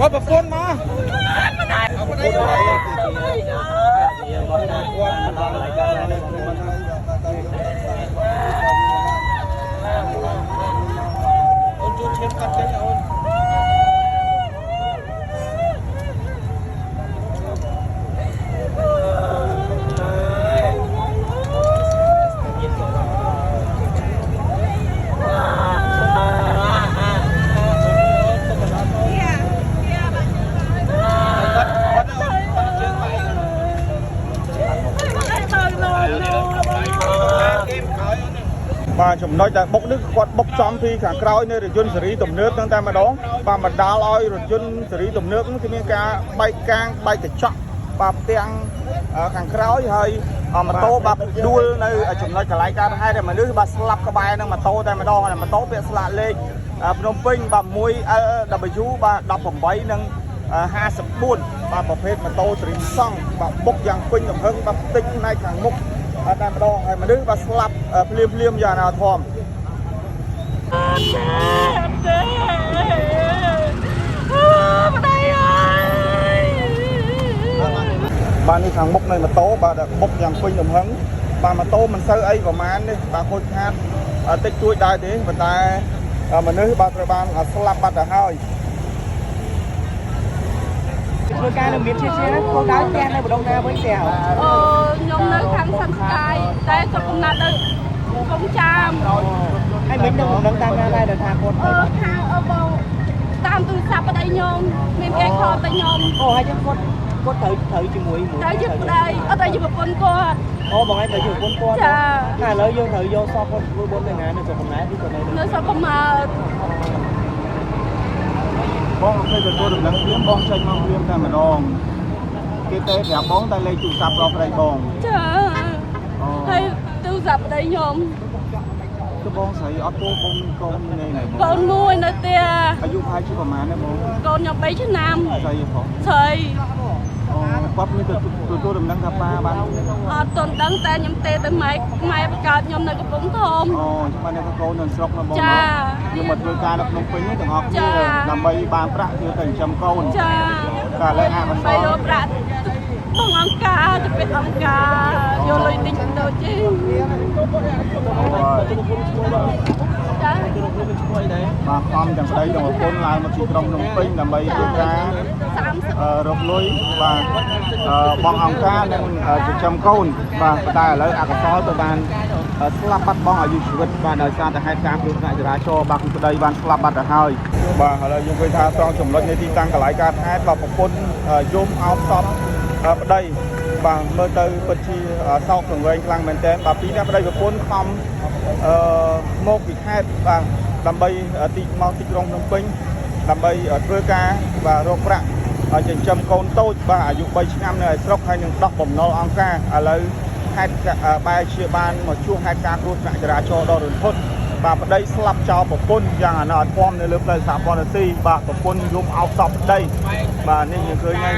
ឲ្យប្រពន្ធមកអូនជួឈាមកាត់ចេញអូន បាទចំណុចដែលបុកនេះគាត់បុកចំពីខាងក្រោយនៃរថយន្តសេរីទំនើបហ្នឹងតែម្ដងបាទបណ្ដាលឲ្យរថយន្តសេរីទំនើបហ្នឹងគឺមានការបែកកាងបែកកញ្ចក់បាទផ្ទាំងខាងក្រោយហើយម៉ូតូបាទដួលនៅចំណុចកន្លែងកើតហេតុដែលមនុស្សបាទស្លាប់ក្បែរនឹងម៉ូតូតែម្ដងម៉ូតូពាក់ស្លាកលេខភ្នំពេញបាទ 1LW បាទ18និង54បាទប្រភេទម៉ូតូសេរីសង់បាទបុកយ៉ាងពេញទំហឹងបាទផ្ទិចផ្នែកខាងមុខតែម្ដងហើយមនុស្សបាទស្លាប់ភ្លាមភ្លាមយ៉ាងអនាធម អត់ទេអត់ទេអើប្តីអើយ បាទនេះខាងមុខនៃម៉ូតូបាទដែលបុកយ៉ាងពេញទំហឹងបាទម៉ូតូមិនសូវអីប្រហែលនេះបាទខូចខាតតិចតួចដែរទេប៉ុន្តែមនុស្សបាទត្រូវបានស្លាប់បាត់ទៅហើយ ធ្វើការនៅមានជាជាណាគោលដៅផ្ទះនៅម្ដុំណាវិញផ្ទះ អូខ្ញុំនៅខាងសាន់ស្កាយតែស្រុកកំណើតនៅកំពង់ចាម ហើយមិននឹងមិនដឹងតាមណាដែរដែលថាគាត់ អឺខាងអឺបងតាមទូរស័ព្ទប្តីខ្ញុំមានគេខលទៅខ្ញុំ អូហើយចឹងគាត់គាត់ត្រូវត្រូវជាមួយមួយ ត្រូវជាប្តីអត់ត្រូវជាប្រពន្ធគាត់ អូបងឯងត្រូវជាប្រពន្ធគាត់ ចា តែឥឡូវយើងត្រូវយកសពគាត់ធ្វើបុណ្យទៅណានៅស្រុកកំណើតឬក៏នៅ នៅស្រុកកំណើត បងអត់ឃើញទទួលដំណឹងភ្លាមបងចេញមកភ្លាមតែម្ដងគេទេប្រាប់បងតែលេខទូរស័ព្ទរបស់ប្តីបង ចា អូ ហើយទូរស័ព្ទប្តីខ្ញុំ គឺបងស្រីអត់ពោបងមានកូននេះណែបង កូនមួយនៅផ្ទះ អាយុប្រហែលជាប្រហែលទេបង កូនខ្ញុំ3ឆ្នាំ ស្រីផង ស្រី អូគាត់មានទទួលដំណឹងថាប៉ាបាន អត់ទាន់ដឹងតែខ្ញុំទេទៅម៉ែម៉ែបង្កើតខ្ញុំនៅកំពង់ធំ អូចាំបានថាកូននៅស្រុកណាបង ចា យើងមកធ្វើការនៅភ្នំពេញនេះទាំងអស់ ចា គ្នាដើម្បីបានប្រាក់ធ្វើទៅចិញ្ចឹមកូន ចា តែឥឡូវអកុស បី ល រកប្រាក់បងអង្គការទៅពេទ្យអង្គការយកលុយតិចតូចទេចា បាទខំទាំងប្តីទាំងប្រពន្ធឡើងមកទីក្រុងភ្នំពេញដើម្បីធ្វើការ 30 រកលុយបាទបងអង្គការនិងចិញ្ចឹមកូនបាទប៉ុន្តែឥឡូវអកុសលទៅបានស្លាប់បាត់បង់អាយុជីវិតបាទដោយសារតែហេតុការណ៍គ្រោះថ្នាក់ចរាចរណ៍បាទគឺប្តីបានស្លាប់បាត់ទៅហើយបាទឥឡូវយើងឃើញថាត្រង់ចំណុចនៃទីតាំងកន្លែងកើតហេតុបាទប្រពន្ធយំអោបសពប្តីបាទមើលទៅពិតជាសោកសង្វេងខ្លាំងមែនទែនបាទពីរនាក់ប្តីប្រពន្ធខំអឺមកពីខេត្តបាទដើម្បីទីមកទីក្រុងភ្នំពេញដើម្បីធ្វើការបាទរកប្រាក់ ហើយចិញ្ចឹមកូនតូចបាទអាយុ3ឆ្នាំនៅឯស្រុកហើយនឹងដោះបំណុលអង្គការឥឡូវហេតុបែរជាបានមកជួបហេតុការណ៍គ្រោះថ្នាក់ចរាចរណ៍ដ៏រន្ធត់បាទប្តីស្លាប់ចោលប្រពន្ធយ៉ាងអាណិតអាធមនៅលើផ្លូវសហព័ន្ធទីបាទប្រពន្ធយំអោបសពប្តីបាទនេះយើងឃើញហើយ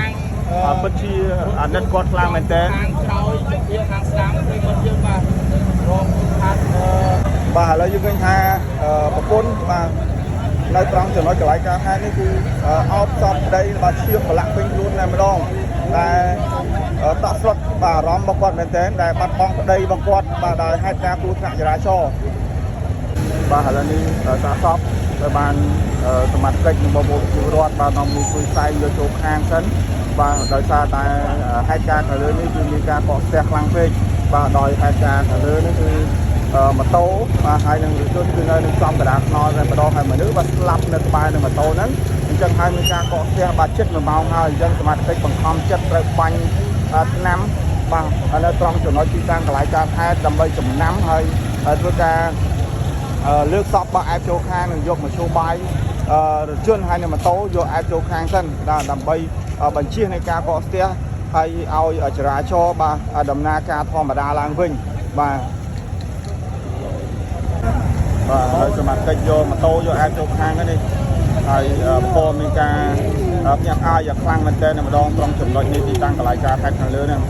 បាទពិតជាអាណិតគាត់ខ្លាំងមែនតើ ខាងក្រោយជំរាបខាងស្ដាំប្រិមត្តយើងបាទរងខាត់ បាទឥឡូវយើងឃើញថាប្រពន្ធបាទនៅត្រង់ចំណុចកន្លែងការហេតុនេះគឺអោបសពប្តីបាទឈាមប្រឡាក់ពេញខ្លួនតែម្ដងតែតក់ស្លុតបាទអារម្មណ៍របស់គាត់មែនទែនដែលបាត់បង់ប្តីរបស់គាត់បាទដោយហេតុការណ៍គ្រោះថ្នាក់ចរាចរណ៍បាទឥឡូវនេះសាកសពដែលបានសមត្ថកិច្ចនិងបងប្អូនប្រជាពលរដ្ឋបាទនាំមួយជួយផ្សែងយកចូលខាងសិនបាទដោយសារតែហេតុការណ៍ខាងលើនេះគឺមានការកកស្ទះខ្លាំងពេកបាទដោយហេតុការណ៍ខាងលើនេះគឺម៉ូតូបាទហើយនឹងរថយន្តគឺនៅនឹងចំកណ្ដាលថ្នល់តែម្ដងហើយមនុស្សបាទស្លាប់នៅក្បែរនឹងម៉ូតូហ្នឹងអញ្ចឹងហើយមានការកកស្ទះបាទជិត1ម៉ោងហើយអញ្ចឹងសមត្ថកិច្ចបង្ខំចិត្តត្រូវបាញ់ថ្នាំបាទនៅត្រង់ចំណុចទីតាំងកន្លែងកើតហេតុដើម្បីចំណាំហើយធ្វើការ លើកសពបើអែបចូលខាងនឹងយកមធ្យោបាយរថយន្តហើយនឹងម៉ូតូយកអែបចូលខាងសិនដើម្បីបញ្ជៀសនៃការកកស្ទះហើយឲ្យចរាចរណ៍បាទដំណើរការធម្មតាឡើងវិញបាទបាទហើយសមត្ថកិច្ចយកម៉ូតូយកអែបចូលខាងនេះហើយពណ៌មានការភ្ញាក់ផ្អើលយ៉ាងខ្លាំងមែនទែនតែម្ដងត្រង់ចំណុចនេះទីតាំងកន្លែងការហេតុខាងលើហ្នឹង